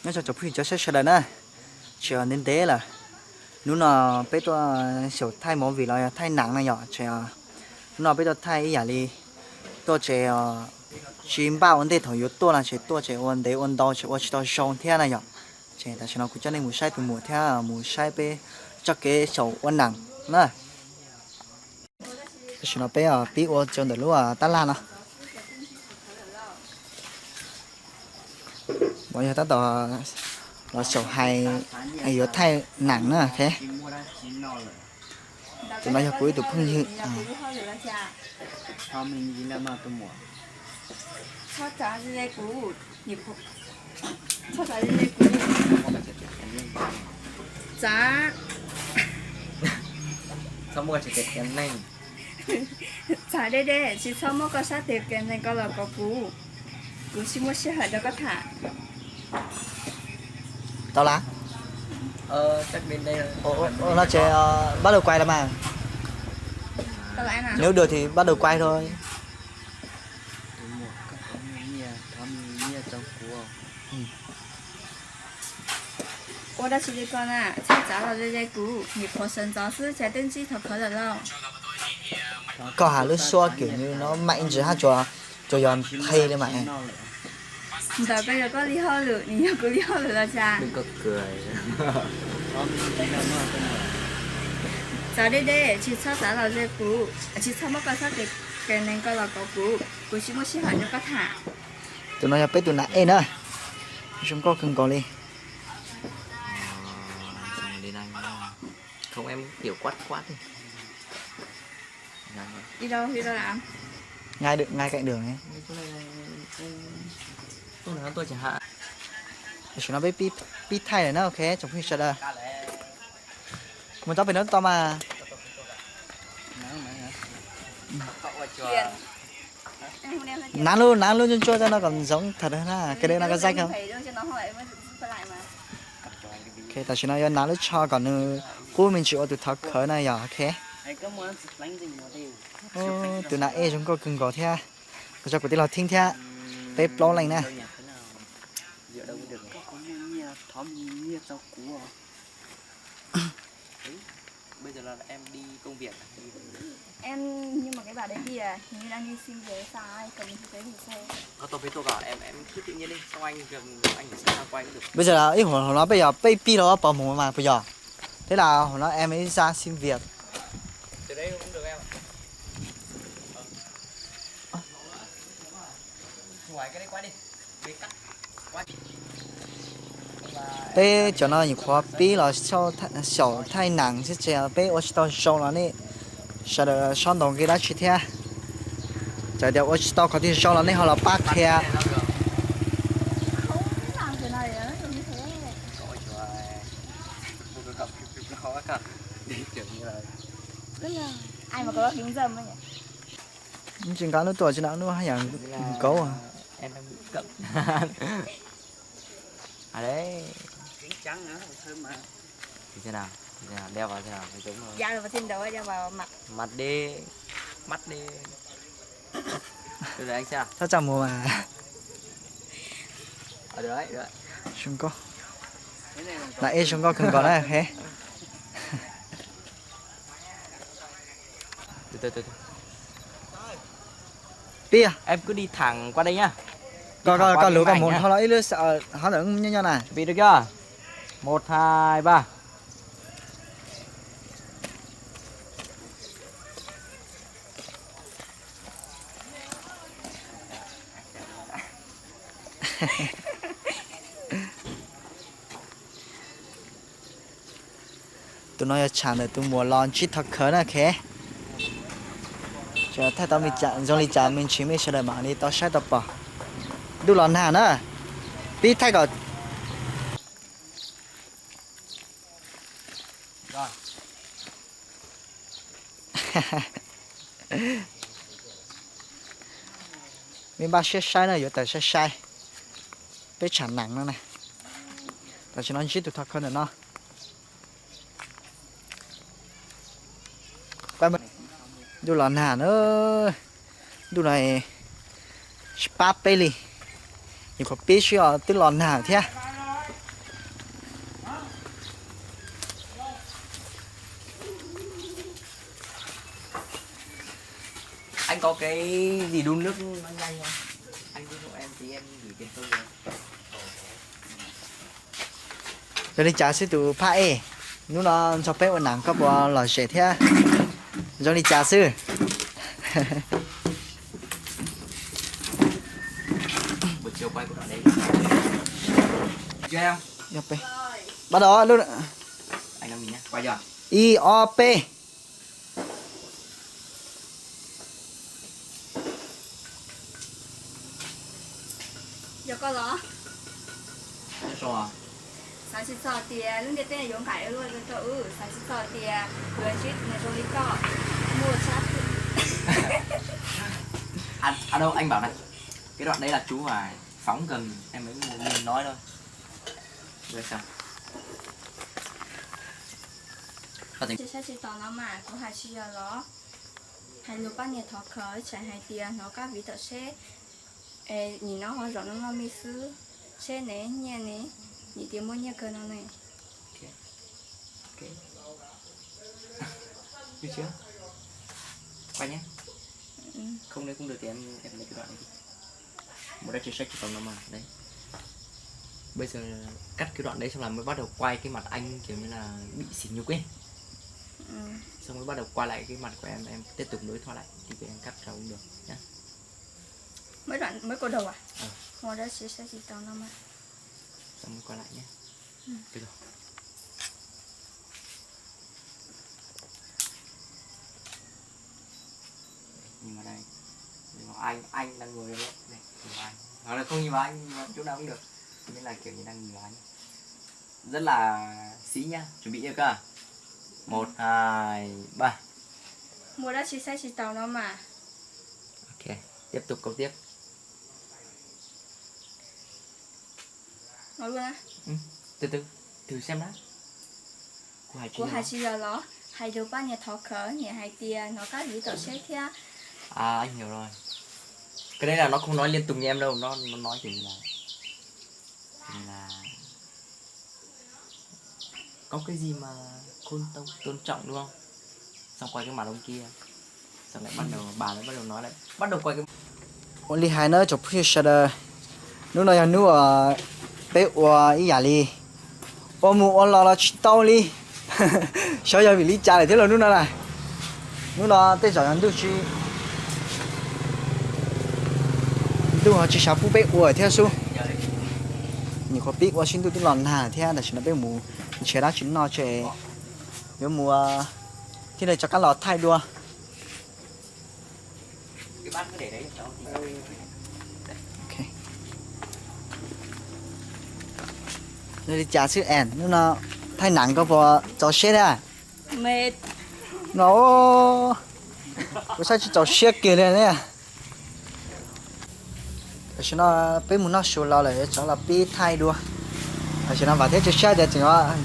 Nyob zoo tsoom phooj ywg cov saib sawv daws na, tseem ntev ntev lawm. Hnub no peb tuaj xyaum thaij movie los yog thaij nam no yom, tseem, hnub no peb tuaj thaij ib yam li tuaj tseem tsis npaj ua ntej thaum yuav tuaj no, tseem tuaj tseem ua ntev ua ntau tseem ua tsis tau zoo thiab na yom. Ces tam sim no kuv coj nej mus saib tus muam thiab mus saib peb txoj kev xyaum ua nam na. Tam sim no peb pib ua rau ntawm lub tab laj no. Uas yog tab tom los xyaum hais yuav thaij nam na. Tus no yog kuv ib tug phooj ywg. Txhob muab koj sab tes kiav neeg ko los kom kuv, kuv tsis muaj sij hawm rau koj tham. Tau lawm. No ces bắt đầu quay rồi mà. Nếu được thì bắt đầu quay thôi. Ua dab tsi li ko na, txhob txav los ze ze kuv, nyuam qhuav sawv ntxov xwb cas twb ntsib thov khawv lawm lauj. Koj hais lub suab kiểu như nó mạnh ntsis hab, tsuas yog qhi li mas. Ntawm koj yog koj li hauj lwm, nws yog kuv li hauj lwm los cas. Txav deb deb, tsis txhob txav los ze kuv, tsis txhob muab koj sab tes kiav neeg ko los kom kuv, kuv tsis muaj sij hawm rau koj tham. Tus no yog peb tus nam ej na, zoo nkauj kawg nkaus li. Ngay, ngay cạnh đường này. Tam sim no peb pib thaij lawm na, ok tsoom phooj ywg sawv daws. Mus tau pem no tau mas. Nav lub, nav lub ntsuab ntsuab coj no kom ntxoov tham na, ke dej no koj zaij ko. Ok, tam sim no yuav nav lub tsho kom nws qub me ntsis ua tus thov khawv na yog, ok. Tus nam ej zoo nkauj kawg nkaus thiab, ua tsaug kuv tij laug Theeb thiab, peb plaub leej na. Bây giờ ib hom no peb yog peb pib los pom mus mas puas yog? Thế là hom no em mới ra xin việc. Peb cov no nyuam qhuav pib los xyaum thaij nam xwb ces peb ua tsis tau zoo los nej sawv daws txhob ntaus nqi dab tsi thiab. Txawm tias ua tsis tau qhov twg zoo los nej ho los pab qhia. Tsis nqa lub tuaj tsis nqa lub haj yam nkaub. Thab tsam mus mas. Zoo nkauj. Nam ej zoo nkauj kawg nkaus na. Pib, koj lus koj mus dhau los ib lub, hov ntawm nyob nyob na. Một, hai, ba. Tus no yog tsham ntawm tus muam los ntsib thov khawv na, ok. Thaij tau zoo li cas me ntsis mej sawv daws mam li tau saib tau pom. Ntuj los nag na, pib thaij kom mej npaj siab saib na, yuav tawm sai sai. Peb tsham nam no na. Tam sim no ntsib tus thov khawv ntawm no. Ntuj los nag na, ntuj no tsis pab peb li. Nyuam qhuav pib xwb os twb los nag thiab. Cái gì đun nước nó nhanh thôi. Anh với em thì em gửi tiền công rồi. Zoo li cas xwb tus phab ej, hnub no nrog peb ua nam koj puas lom zem thiab? Zoo li cas xwb? Buổi chiều quay cái đoạn đấy. Chưa em? Bắt đầu lub. Anh em mình nhé, quay chưa? Ib ob peb. Yog koj los? Xav tsis txog tias lub ntiaj teb yuav nqaim ua luaj rau wb, xav tsis txog tias kuv yuav ntsib tus neeg zoo li koj, muaj tshab. À, à đâu, anh bảo này, cái đoạn đấy là chú phải phóng gần em ấy một mình nói thôi. Rồi sao? Tsis saib tsis taus no mas kuv hais tsis yog los? Hais lus pab niag thov khawv, tseem hais tias hnov kab viv tom tsheb, es nim no ho zaum no noj me xwb, tsheb ne, nyiaj ne, nim tias muaj nyiaj kawg no ne. Ok. Được chưa? Quay nhé. Không đấy cũng được thì em em lấy cái đoạn này đi. Một đã chia sẻ cho cộng đồng mà đấy. Bây giờ cắt cái đoạn đấy xong là mới bắt đầu quay cái mặt anh kiểu như là bị sỉ nhục ấy. Xong mới bắt đầu quay lại cái mặt của em, em tiếp tục nối thoại lại thì em cắt ra cũng được nhá. Mới đoạn mới câu đầu à? Ờ. Một đã chia sẻ cho cộng đồng mà. Xong mới quay lại nhé. Được rồi. Nhìn vào đây. Nhìn vào anh, anh đang ngồi đây. Này, nhìn vào anh. Hoặc là không nhìn vào anh, nhìn vào chỗ nào cũng được. Miễn là kiểu nhìn đang nhìn vào anh. Rất là xí nhá, chuẩn bị chưa cơ? Một, hai, ba. Một đã chia sẻ cho cộng đồng mà. Ok, tiếp tục câu tiếp. Nói luôn á. Ừ, từ từ, thử xem đã. Kuv hais tsis yog los? Hais lus pab niag thov khawv, niam hais tias hnov kab viv tom tsheb thiab. À, anh hiểu rồi. Cái đấy là nó không nói liên tục như em đâu, nó nó nói kiểu như là kiểu như là có cái gì mà không tôn, tôn trọng đúng không? Xong quay cái mặt ông kia. Xong lại bắt đầu bà lại bắt đầu nói lại, bắt đầu quay cái Ua li hais na tsoom phooj ywg sawv daws, hnub no yog hnub uas peb ua ib yam li ua mus ua los los tsis tau li. Xyov yog vim li cas lawm thiab los hnub no na. Hnub no tej zaum yog ntuj tsis, ntuj ho tsis xav pub peb ua thiab xwb. Nyuam qhuav pib ua sib ntuj twb los nag thiab, tam sim no peb mus nrhiav dab tsi noj tso, yuav mus thiaj li rov qab los thaij dua. Li cas xwb es hnub no thaij nam koj puas txaus siab thiab? No kuv saib tsis txaus siab kiag li ne. Tam sim no peb mus noj su los lawm, yuav rov los pib thaij dua. Tam sim no vam thiab cia siab tias tseem,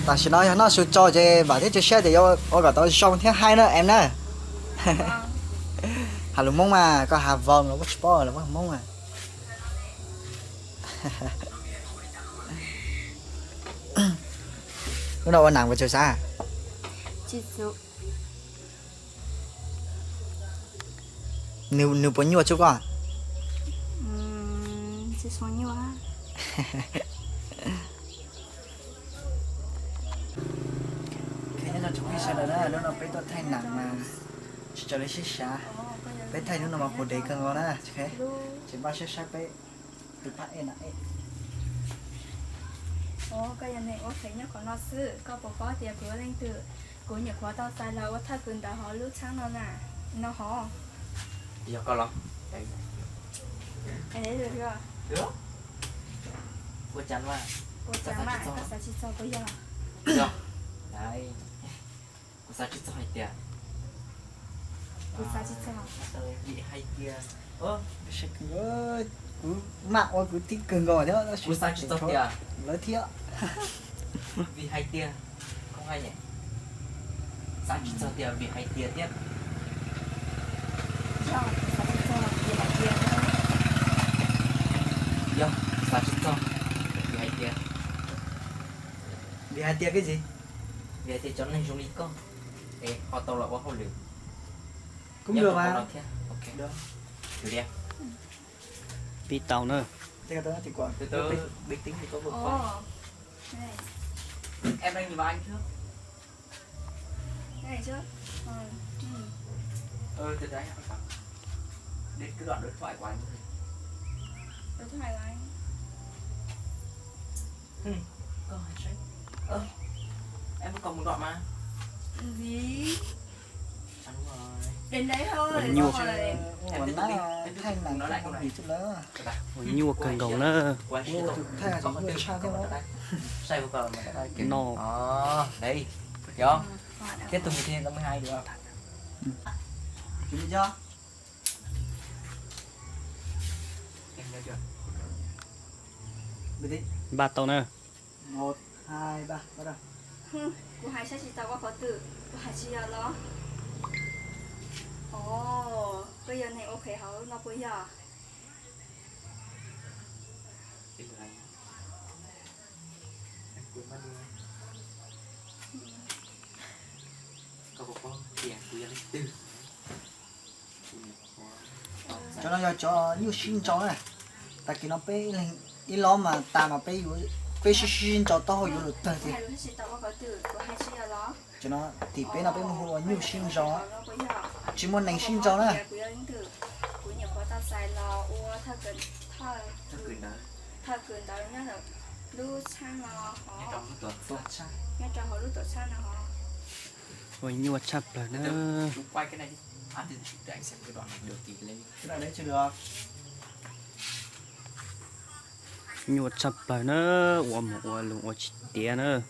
tam sim no yog noj su tso ces vam thiab cia siab tias yuav ua kom tau zoo thiab haib na em na. Has lus Hmoob mas koj has vau los kuj tsis paub los Hmoob mas. Hnub no ua nam puas txaus siab? Nws puas nyuaj tsuj koj? Nyob zoo tsoom phooj ywg sawv daws na, hnub no peb tuaj thaij nam mas tsis raws li siab xav. Peb thaij hnub no mas puas dev kawg nkaus na. Tseem npaj siab saib peb tus phab ej na. Koj yog neeg ua phem nyob qhov no xwb, koj puas paub tias kuv yog leej twg? Kuv nyuam qhuav tau txais los ua thawj kws ntawv hauv lub tshab no na, no hov. Yog koj los? Ua cas mas, ua cas mas koj xav tsis txog kuv yog? Yog, kuv xav tsis txog hais tias, kuv xav tsis txog, vim hais tias, kuv mam ua kwv tij kawg nkaus thiab, kuv xav tsis txog tias lawv thiab. Vim hais tias, không hay nhỉ? Xav tsis txog tias vim hais tias thiab. Yog, xav tsis txog vim hais tias. Vim hais tias cái gì? Vim hais tias cov neeg zoo li koj es ho tau los ua hauj lwm. Cũng được mà. Thiab. Ok. Thử đi. Pib tau na. Từ từ, từ từ, bình tĩnh thì có vượt qua. Ồ. Đây. Em đang nhìn vào anh trước. Cái này trước. Ờ, ừ. Ừ, từ từ anh hỏi. Đến cái đoạn đối thoại của anh. Đối thoại của anh. Ừ. Câu hỏi sớm. Ơ, em vẫn còn một đoạn mà. Gì? À, đúng rồi. Đến đấy thôi. Ua nyuaj. Em tiếp tục đi. Em tiếp tục nói lại câu này. Ua nyuaj kawg nkaus na. Ua, tus thaj hais tias nyuaj tshaj thiab. Sai vô cờ mà. No. Ờ, đấy. Hiểu không? Tiếp tục thì thêm câu mười hai được không? Chuẩn bị chưa? Em nhớ chưa? Bình tĩnh. Ba tau na. Một, hai, ba, bắt đầu. Hưm, kuv hais saib tsis tau koj qhov twg, kuv hais tsis yog los? Ov, koj yog neeg ua phem hauv no puas yog? Koj puas paub tias kuv yog leej twg? Cov no yog cov nyuj sib ntsau na. Tag kis no peb ib leeg ib los mas tas mas peb yuav, peb sib sib ntsau taub hau yuav luag tawg tiag. Cov no tim peb no peb muaj hu ua nyuj sib ntsau, tsis muaj neeg sib ntsau na. Ua nyuaj tshaj plaws na. Nyuaj tshaj plaws na, ua mus ua lus ua tsis tiav na.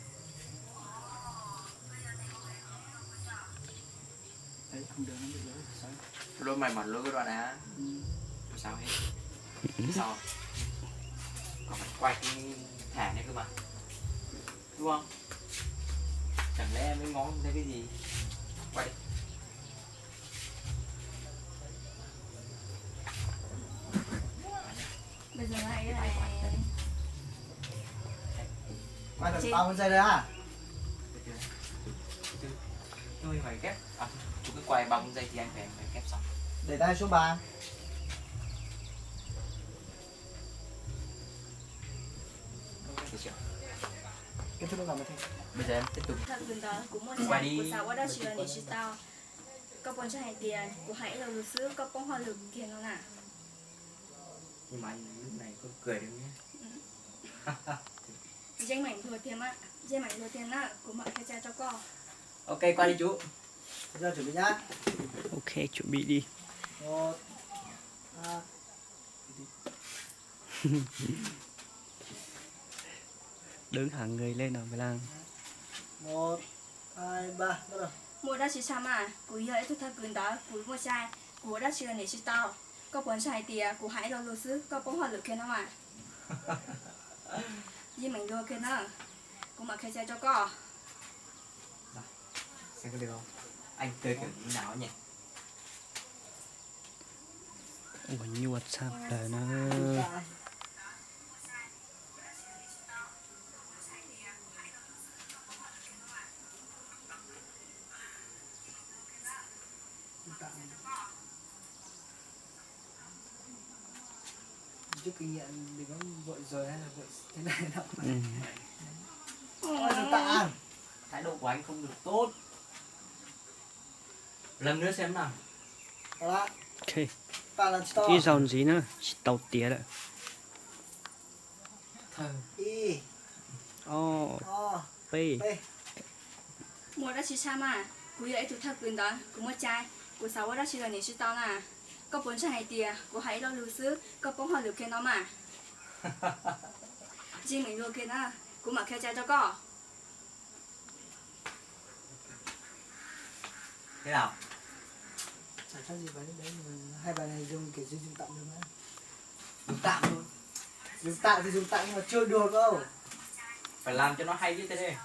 Lub mày mở lưới cái đoạn này á. Sao ấy? Sao? Còn phải quay cái thẻ này cơ mà. Đúng không? Chẳng lẽ mới ngó không thấy cái gì? Quay đi. Bây giờ lại cái này. Quay được bao nhiêu giây rồi hả? Tôi phải ghép. À, chú cứ quay bao nhiêu giây thì anh phải, phải ghép xong. Để tay xuống bàn. Kết thúc lúc nào mà thôi. Bây giờ em tiếp tục. Thawj kws ntawd kuv muaj tsav, kuv xav ua dab tsi los niam tsis tau. Koj puas ntseeg hais tias kuv hais ib lo lus xwb koj poob hauj lwm kiag no na? Nhưng mà lúc này có cười được nhé. Yeej meem luag tiag mas, yeej meem luag tiag na, kuv mam qhia tsa rau koj. Ok, qua đi chú. Giờ chuẩn bị nhá. Ok, chuẩn bị đi. Một, hai, Đứng thẳng người lên nào, Mười Lăng. Một, hai, ba, bắt đầu. Muaj dab tsi tshaj mas, kuv yog ib tug thawj kws ntawd, kuv muaj tsav, kuv ua dab tsi los niam tsis tau. Koj puas ntseeg hais tias kuv hais ib lo lus xwb koj poob hauj lwm kiag no mas? Yeej meem luag kiag na, kuv mam qhia tsa rau koj. Ua nyuaj tshaj plaws na. Rút kinh nghiệm đừng có vội rồi hay là vội thế này nọ. Ôi, rồi ta ăn. Thái độ của anh không được tốt. Lần nữa xem nào. Đó. Ok. Ta làm sao? Ib zaug ntxiv na, tsis tau tiav lawm. Thawj. Ib. Ob. Ob. Peb. Peb. Muaj dab tsi tshaj mas, kuv yog ib tug thawj kws ntawd, kuv muaj tsav, kuv xav ua dab tsi los niam tsis tau na. Koj puas ntseeg hais tias kuv hais ib lo lus xwb koj poob hauj lwm kiag no mas? Yeej meem luag kiag na, kuv mam qhia tsa rau koj. Thế nào? Chả có gì mấy, lúc đấy mà hai bài này dùng kiểu gì dùng tạm được mà. Dùng tạm thôi. Dùng tạm thì dùng tạm nhưng mà chưa được đâu. Phải làm cho nó hay chứ thế đây.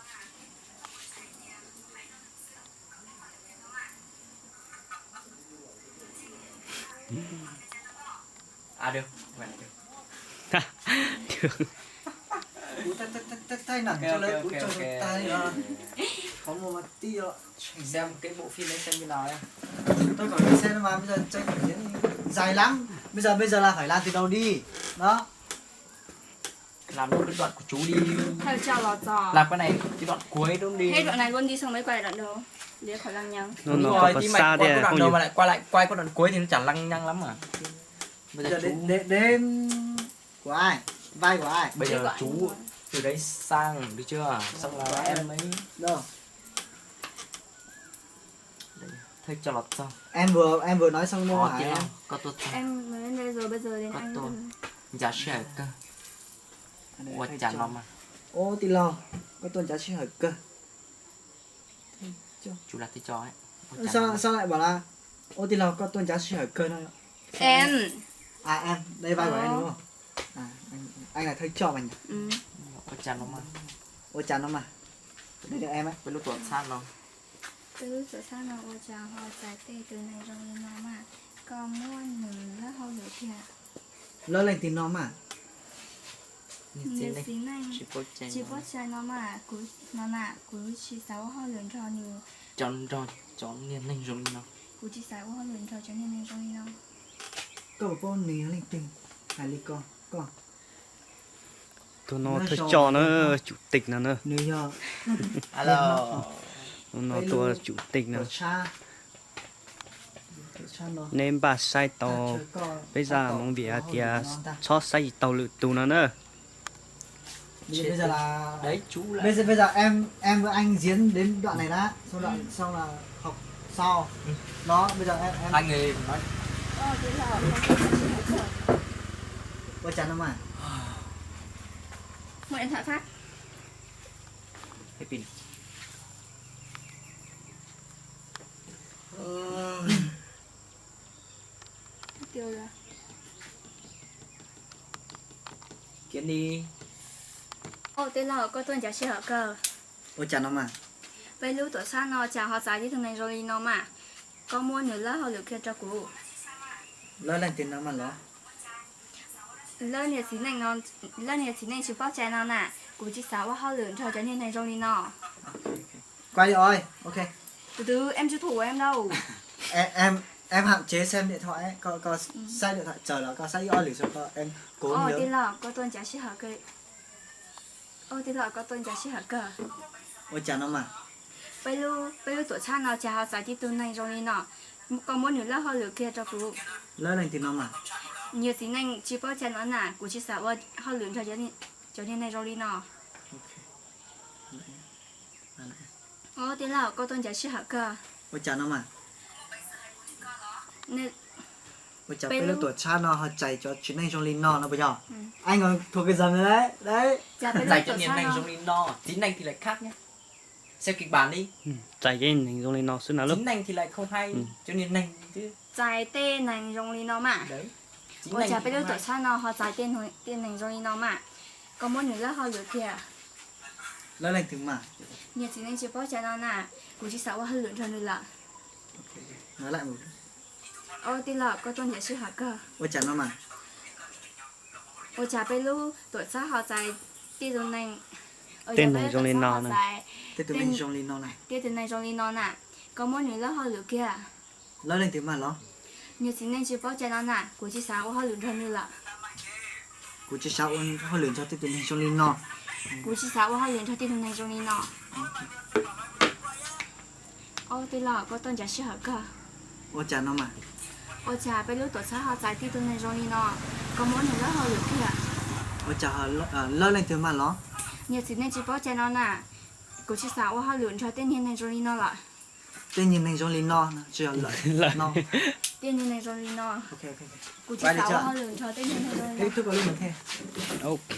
À được, bài này được. Được. Ua, thaij, thaij, thaij, thaij nặng cho lawv, ua, cho lawv tag li no. Khó mua mà tí rồi. Xem cái bộ phim đấy xem như nào em. Tôi có cái xe mà bây giờ chạy phải diễn dài lắm. Bây giờ bây giờ là phải làm từ đầu đi. Đó. Làm nốt cái đoạn của chú đi. Thầy cho lọt giò. Làm cái này cái đoạn cuối luôn đi. Hết đoạn này luôn đi xong mới quay đoạn đầu. Để khỏi lăng nhăng. Đúng rồi, thì mày quay cái đoạn đầu mà lại quay lại quay cái đoạn cuối thì nó chả lăng nhăng lắm mà. Bây giờ chú đến, đến, đến của ai? Vai của ai? Bây giờ chú từ đấy sang, được chưa? Xong là em mới. Đâu? Thầy cho lọt giò. Em vừa em vừa nói xong luôn hả em? Có tôi. Em nói đến đây rồi, bây giờ đến anh. Có tôi. Giả sử hở cơ. Ua cas no mas. Ôi tij laug, koj tuaj ncav sij hawm kawg. Sao sao lại bảo là ôi tij laug koj tuaj ncav sij hawm kawg no? Em. À em, đây vai của em đúng không? À, anh, anh là thầy trò mà nhỉ? Ua cas no mas. Ua cas no mas. Đây là em á. Peb lub tuam txhab no. Peb lub tuam txhab no ua cas ho txais tej tus neeg zoo li no mas. Koj muab nws lawb hauj lwm kiag. Lawb leej twg no mas? Nws txiv neej tsis paub cai no mas, kuv, no mas kuv tsis xav ua hauj lwm nrog nws. Cov nrog cov niag neeg zoo li no. Kuv tsis xav ua hauj lwm nrog cov niag neeg zoo li no. Koj puas paub nws yog leej twg? Hais li ko, koj. Tus no thawj coj na, chủ tịch no na. Nws yog, tus no tua chủ tịch na. Neb npaj saib tau, peb zaj movie hais tias txhob saib tsis taus lwm tus no na. Bây giờ là, bây giờ, bây giờ em em với anh diễn đến đoạn này đã, xong đoạn xong là học sau. Đó, bây giờ em em Hai người nói. Ua cas no mas. Mua điện thoại phát. Hết pin. Kiag li. Ua tij laug, koj tuaj ncav sij hawm kawg. Ua cas no mas? Peb lub tuam txhab no cas ho txais tib tug neeg zoo li no mas. Koj muab nws lawb hauj lwm kiag rau kuv. Lawb leej twg no mas los? Lawb niag txiv neej no, lawb niag txiv neej tsis paub cai no na. Kuv tsis xav ua hauj lwm nrog cov niag neeg zoo li no. Quay đi rồi, ok. Từ từ, em chưa thủ của em đâu. Em, em, em hạn chế xem điện thoại ấy. Con, con xách điện thoại chờ là con xách ít ỏi lử cho con, em cố nhớ. Ua tij laug, koj tuaj ncav sij hawm kawg. Ua tij laug, koj tuaj ncav sij hawm kawg. Ua cas no mas? Peb lub, peb lub tuam txhab no cas ho txais tib tug neeg zoo li no. Koj muab nws lawb hauj lwm kiag rau kuv. Lawb leej twg no mas? Niag txiv neej tsis paub cai no na, kuv tsis xav ua hauj lwm nrog cov niag neeg zoo li no. Ua tij laug, koj tuaj ncav sij hawm kawg. Ua cas no mas? Ua cas peb lub tuam txhab no ho txais cov txiv neej zoo li no no puas yog? Anh còn thuộc cái dòng này đấy, đấy. Txais cov niag neeg zoo li no, txiv neej thì lại khác nhé. Xem kịch bản đi. Txais cov neeg zoo li no xwb na. Txiv neej thì lại không hay, cov niag neeg chứ. Txais tej neeg zoo li no mas. Ua cas peb lub tuam txhab no ho txais tej neeg zoo li no mas. Koj muab nws lawb hauj lwm kiag. Lawb leej twg mas? Niag txiv neej tsis paub cai no na, kuv tsis xav ua hauj lwm nrog nws lawm. Ua tij laug, koj tuaj ncav sij hawm kawg. Ua cas no mas? Ua cas peb lub tuam txhab ho txais tej neeg zoo li no na? Tej tus neeg zoo li no na. Koj muab nws lawb hauj lwm kiag. Lawb leej twg mas los? Niag txiv neej tsis paub cai no na, kuv tsis xav ua hauj lwm nrog nws lawm. Kuv tsis xav ua hauj lwm nrog tej tus neeg zoo li no. Kuv tsis xav ua hauj lwm nrog tej tus neeg zoo li no. Ua tij laug, koj tuaj ncav sij hawm kawg. Ua cas no mas? Ua cas peb lub tuam txhab ho txais tej tus neeg zoo li no? Koj muab nws lawb hauj lwm kiag. Ua cas lawb leej twg mas los? Niag txiv neej tsis paub cai no na, kuv tsis xav ua hauj lwm nrog tej niag neeg zoo li no lawm. Tej niag neeg zoo li no, tsis yog lawm no. Tej niag neeg zoo li no. Kuv tsis xav ua hauj lwm nrog tej niag neeg zoo li no. Ok.